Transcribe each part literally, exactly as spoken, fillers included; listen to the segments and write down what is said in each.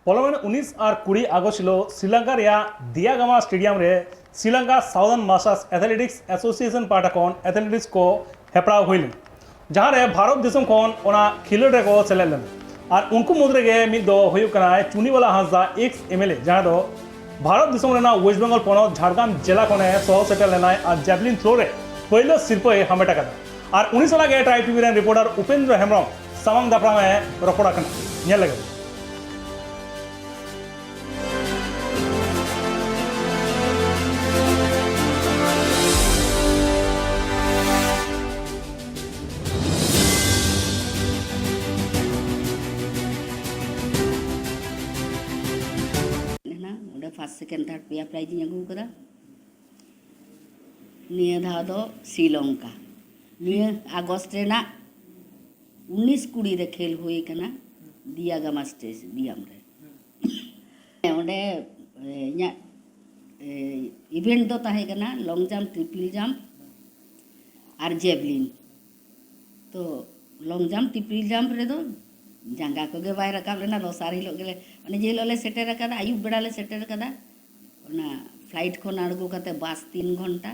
ᱯᱚᱞᱚᱢᱮᱱ ᱩᱱᱤᱥ ᱟᱨ ᱠᱩᱲᱤ ᱟᱜᱚᱥᱴ ᱦᱤᱞᱳᱜ ᱥᱨᱤᱞᱚᱝᱠᱟ ᱨᱮᱭᱟᱜ ᱫᱤᱭᱟᱜᱟᱢᱟ ᱥᱴᱮᱰᱤᱭᱟᱢ ᱨᱮ ᱥᱨᱤᱞᱚᱝᱠᱟ ᱥᱟᱣᱫᱟᱨᱱ ᱢᱟᱥᱴᱟᱨᱥ ᱮᱛᱷᱞᱮᱴᱤᱠᱥ ᱮᱥᱳᱥᱤᱭᱮᱥᱚᱱ ᱯᱟᱦᱴᱟ ᱠᱷᱚᱱ ᱮᱛᱷᱞᱮᱴᱤᱠᱥ ᱠᱚ ᱦᱮᱯᱨᱟᱣ ᱦᱩᱭ ᱞᱮᱱᱟ, ᱡᱟᱦᱟᱸ ᱨᱮ ᱵᱷᱟᱨᱚᱛ ᱫᱤᱥᱚᱢ ᱠᱷᱚᱱ ᱚᱱᱟ ᱠᱷᱮᱞᱳᱰ ᱨᱮᱠᱚ ᱥᱮᱞᱮᱫ ᱞᱮᱱᱟ᱾ ᱟᱨ ᱩᱱᱠᱩ ᱢᱩᱫᱽ ᱨᱮᱜᱮ ᱢᱤᱫ ᱫᱚ ᱦᱩᱭᱩᱜ ᱠᱟᱱᱟᱭ ᱪᱩᱱᱤᱵᱟᱞᱟ ᱦᱟᱸᱥᱫᱟ, ᱮᱠᱥ ᱮᱢ ᱮᱞ ᱮ, ᱡᱟᱦᱟᱸ ᱫᱚ ᱵᱷᱟᱨᱚᱛ ᱫᱤᱥᱚᱢ ᱨᱮᱱᱟᱜ ᱳᱭᱮᱥᱴ ᱵᱮᱝᱜᱚᱞ ᱯᱚᱱᱚᱛ ᱡᱷᱟᱲᱜᱨᱟᱢ ᱡᱮᱞᱟ ᱠᱷᱚᱱᱮ ᱥᱚᱦᱚ ᱥᱮᱴᱮᱨ ᱞᱮᱱᱟᱭ ᱟᱨ ᱡᱮᱵᱷᱞᱤᱱ ᱛᱷᱨᱳ ᱨᱮ ᱯᱳᱭᱞᱳ ᱥᱤᱨᱯᱟᱹᱭ ᱦᱟᱢᱮᱴ ᱟᱠᱟᱫᱟ᱾ ᱟᱨ ᱩᱱᱤ ᱥᱟᱞᱟᱜ ᱜᱮ ᱴᱨᱟᱭᱤᱵᱽ ᱴᱤᱵᱷᱤ ᱨᱮᱱ ᱨᱤᱯᱳᱨᱴᱟᱨ ᱩᱯᱮᱱᱫᱨᱚ ᱦᱮᱢᱵᱨᱚᱢ ᱥᱟᱢᱟᱝ ᱫᱟᱯᱨᱟᱢ ᱮ ᱨᱚᱯᱚᱲ ᱟᱠᱟᱱᱟ᱾ ᱧᱮᱞ ᱞᱮᱜᱮ ᱵᱚᱱ᱾ ᱮᱱᱟ, ᱚᱸᱰᱮ ᱯᱷᱟᱥᱴ, ᱥᱮᱠᱮᱱᱰ, ᱛᱷᱟᱨᱰ ᱯᱮᱭᱟ ᱯᱨᱟᱭᱤᱡᱽ ᱤᱧ ᱟᱹᱜᱩ ᱟᱠᱟᱫᱟ᱾ ᱱᱤᱭᱟᱹ ᱫᱷᱟᱣ ᱫᱚ ᱥᱨᱤᱞᱚᱝᱠᱟ, ᱱᱤᱭᱟᱹ ᱟᱜᱚᱥᱴ ᱨᱮᱱᱟᱜ ᱩᱱᱤᱥ ᱠᱩᱲᱤ ᱨᱮ ᱠᱷᱮᱞ ᱦᱩᱭ ᱠᱟᱱᱟ ᱫᱤᱭᱟᱜᱟᱢᱟ ᱥᱴᱮᱰᱤᱭᱟᱢ ᱨᱮ᱾ ᱚᱸᱰᱮ, ᱮ, ᱤᱧᱟᱹᱜ, ᱮ, ᱤᱵᱷᱮᱱᱴ ᱫᱚ ᱛᱟᱦᱮᱸ ᱠᱟᱱᱟ ᱞᱚᱝ ᱡᱟᱢᱯ, ᱴᱨᱤᱯᱤᱞ ᱡᱟᱢᱯ ᱟᱨ ᱡᱮᱵᱷᱞᱤᱱ᱾ ᱛᱚ ᱞᱚᱝ ᱡᱟᱢᱯ, ᱴᱨᱤᱯᱤᱞ ᱡᱟᱢᱯ ᱨᱮᱫᱚ ᱡᱟᱸᱜᱟ ᱠᱚᱜᱮ ᱵᱟᱭ ᱨᱟᱠᱟᱵ ᱞᱮᱱᱟ᱾ ᱫᱚᱥᱟᱨ ᱦᱤᱞᱳᱜ ᱜᱮᱞᱮ, ᱢᱟᱱᱮ ᱡᱮ ᱦᱤᱞᱳᱜ ᱞᱮ ᱥᱮᱴᱮᱨ ᱟᱠᱟᱫᱟ, ᱟᱹᱭᱩᱵ ᱵᱮᱲᱟ ᱞᱮ ᱥᱮᱴᱮᱨ ᱟᱠᱟᱫᱟ, ᱚᱱᱟ ᱯᱷᱞᱟᱭᱤᱴ ᱠᱷᱚᱱ ᱟᱬᱜᱚ ᱠᱟᱛᱮ ᱵᱟᱥ ᱛᱤᱱ ᱜᱷᱚᱱᱴᱟ,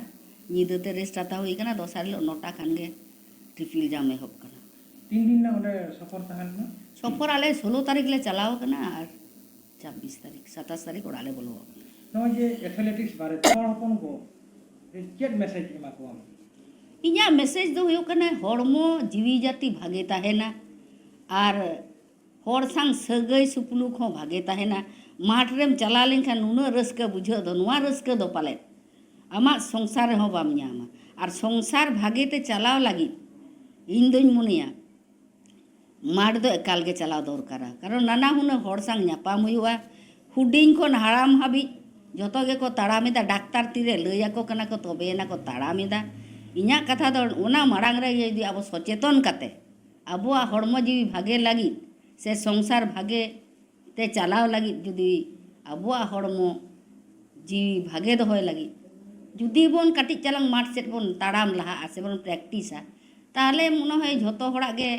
ᱧᱤᱫᱟᱹ ᱛᱮ ᱨᱮᱥᱴ ᱦᱟᱛᱟᱣ ᱦᱩᱭ ᱠᱟᱱᱟ᱾ ᱫᱚᱥᱟᱨ ᱦᱤᱞᱳᱜ ᱱᱚᱴᱟ ᱠᱷᱟᱱ ᱜᱮ ᱴᱨᱤᱯᱤᱞ ᱡᱟᱢ ᱮᱦᱚᱵ ᱠᱟᱱᱟ᱾ ᱛᱤᱱ ᱫᱤᱱ ᱨᱮᱱᱟᱜ ᱚᱸᱰᱮ ᱥᱚᱯᱷᱚᱨ ᱛᱟᱦᱮᱸ ᱞᱮᱱᱟ? ᱥᱚᱯᱷᱚᱨ ᱟᱞᱮ ᱥᱳᱞᱳ ᱛᱟᱹᱨᱤᱠᱷ ᱞᱮ ᱪᱟᱞᱟᱣ ᱠᱟᱱᱟ ᱟᱨ ᱪᱷᱟᱵᱵᱤᱥ ᱛᱟᱹᱨᱤᱠᱷ, ᱥᱟᱛᱟᱥ ᱛᱟᱹᱨᱤᱠᱷ ᱚᱲᱟᱜ ᱞᱮ ᱵᱚᱞᱚ ᱟᱠᱟᱱᱟ᱾ ᱱᱚᱜᱼᱚᱭ ᱡᱮ ᱮᱛᱷᱞᱮᱴᱤᱠᱥ ᱵᱟᱨᱮᱛᱮ ᱦᱚᱲ ᱦᱚᱯᱚᱱ ᱠᱚ ᱪᱮᱫ ᱢᱮᱥᱮᱡᱽ ᱮᱢᱟ ᱠᱚᱣᱟᱢ? ᱤᱧᱟᱹᱜ ᱢᱮᱥᱮᱡᱽ ᱫᱚ ᱦᱩᱭᱩᱜ ᱠᱟᱱᱟ, ᱦᱚᱲᱢᱚ ᱡᱤᱣᱤ ᱡᱟᱹᱛᱤ ᱵᱷᱟᱜᱮ ᱛᱟᱦᱮᱱᱟ ᱟᱨ ᱦᱚᱲ ᱥᱟᱶ ᱥᱟᱹᱜᱟᱹᱭ ᱥᱩᱯᱩᱞᱩᱠ ᱦᱚᱸ ᱵᱷᱟᱜᱮ ᱛᱟᱦᱮᱱᱟ᱾ ᱢᱟᱴᱷ ᱨᱮᱢ ᱪᱟᱞᱟᱣ ᱞᱮᱱᱠᱷᱟᱱ ᱱᱩᱱᱟᱹᱜ ᱨᱟᱹᱥᱠᱟᱹ ᱵᱩᱡᱷᱟᱹᱜ ᱫᱚ, ᱱᱚᱣᱟ ᱨᱟᱹᱥᱠᱟᱹ ᱫᱚ ᱯᱟᱞᱮᱫ ᱟᱢᱟᱜ ᱥᱚᱝᱥᱟᱨ ᱨᱮᱦᱚᱸ ᱵᱟᱢ ᱧᱟᱢᱟ᱾ ᱟᱨ ᱥᱚᱝᱥᱟᱨ ᱵᱷᱟᱜᱮ ᱛᱮ ᱪᱟᱞᱟᱣ ᱞᱟᱹᱜᱤᱫ ᱤᱧ ᱫᱩᱧ ᱢᱚᱱᱮᱭᱟ ᱢᱟᱴᱷ ᱫᱚ ᱮᱠᱟᱞ ᱜᱮ ᱪᱟᱞᱟᱣ ᱫᱚᱨᱠᱟᱨᱟ, ᱠᱟᱨᱚᱱ ᱱᱟᱱᱟ ᱦᱩᱱᱟᱹᱨ ᱦᱚᱲ ᱥᱟᱶ ᱧᱟᱯᱟᱢ ᱦᱩᱭᱩᱜᱼᱟ᱾ ᱦᱩᱰᱤᱧ ᱠᱷᱚᱱ ᱦᱟᱲᱟᱢ ᱦᱟᱹᱵᱤᱡ ᱡᱷᱚᱛᱚ ᱜᱮᱠᱚ ᱛᱟᱲᱟᱢ ᱮᱫᱟ, ᱰᱟᱠᱛᱟᱨ ᱛᱤᱨᱮ ᱞᱟᱹᱭ ᱟᱠᱚ ᱠᱟᱱᱟ ᱠᱚ, ᱛᱚᱵᱮᱭᱮᱱᱟ ᱠᱚ ᱛᱟᱲᱟᱢ ᱮᱫᱟ᱾ ᱤᱧᱟᱹᱜ ᱠᱟᱛᱷᱟ ᱫᱚ ᱚᱱᱟ ᱢᱟᱲᱟᱝ ᱨᱮ ᱡᱩᱫᱤ ᱟᱵᱚ ᱥᱚᱪᱮᱛᱚᱱ ᱠᱟᱛᱮ ᱟᱵᱚᱣᱟᱜ ᱦᱚᱲᱢᱚ ᱡᱤᱣᱤ ᱵᱷᱟᱜᱮ ᱞᱟᱹᱜᱤᱫ ᱥᱮ ᱥᱚᱝᱥᱟᱨ ᱵᱷᱟᱜᱮ ᱛᱮ ᱪᱟᱞᱟᱣ ᱞᱟᱹᱜᱤᱫ, ᱡᱩᱫᱤ ᱟᱵᱚᱣᱟᱜ ᱦᱚᱲᱢᱚ ᱡᱤᱣᱤ ᱵᱷᱟᱜᱮ ᱫᱚᱦᱚᱭ ᱞᱟᱹᱜᱤᱫ ᱡᱩᱫᱤ ᱵᱚᱱ ᱠᱟᱹᱴᱤᱡ ᱪᱟᱞᱟᱝ ᱢᱟᱴᱷ ᱥᱮᱫ ᱵᱚᱱ ᱛᱟᱲᱟᱢ ᱞᱟᱦᱟᱜᱼᱟ ᱥᱮ ᱵᱚᱱ ᱯᱨᱮᱠᱴᱤᱥᱟ, ᱛᱟᱦᱚᱞᱮ ᱢᱚᱱᱮ ᱦᱚᱭ ᱡᱷᱚᱛᱚ ᱦᱚᱲᱟᱜ ᱜᱮ,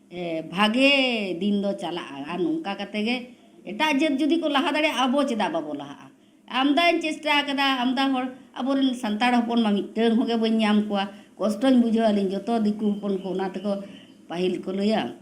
ᱮ, ᱵᱷᱟᱜᱮ ᱫᱤᱱ ᱫᱚ ᱪᱟᱞᱟᱜᱼᱟ᱾ ᱟᱨ ᱱᱚᱝᱠᱟ ᱠᱟᱛᱮ ᱜᱮ ᱮᱴᱟᱜ ᱡᱟᱹᱛ ᱡᱩᱫᱤ ᱠᱚ ᱞᱟᱦᱟ ᱫᱟᱲᱮᱭᱟᱜᱼᱟ, ᱟᱵᱚ ᱪᱮᱫᱟᱜ ᱵᱟᱵᱚ ᱞᱟᱦᱟᱜᱼᱟ? ᱟᱢᱫᱟᱧ ᱪᱮᱥᱴᱟ ᱟᱠᱟᱫᱟ, ᱟᱢᱫᱟ ᱦᱚᱲ, ᱟᱵᱚᱨᱮᱱ ᱥᱟᱱᱛᱟᱲ ᱦᱚᱯᱚᱱ ᱢᱟ ᱢᱤᱫᱴᱟᱹᱝ ᱦᱚᱸᱜᱮ ᱵᱟᱹᱧ ᱧᱟᱢ ᱠᱚᱣᱟ᱾ ᱠᱚᱥᱴᱚᱧ ᱵᱩᱡᱷᱟᱹᱣᱟ ᱟᱹᱞᱤᱧ, ᱡᱚᱛᱚ ᱫᱤᱠᱩ ᱦᱚᱯᱚᱱ ᱠᱚ ᱚᱱᱟ ᱛᱮᱠᱚ ᱯᱟᱹᱦᱤᱞ ᱠᱚ ᱞᱟᱹᱭᱟ,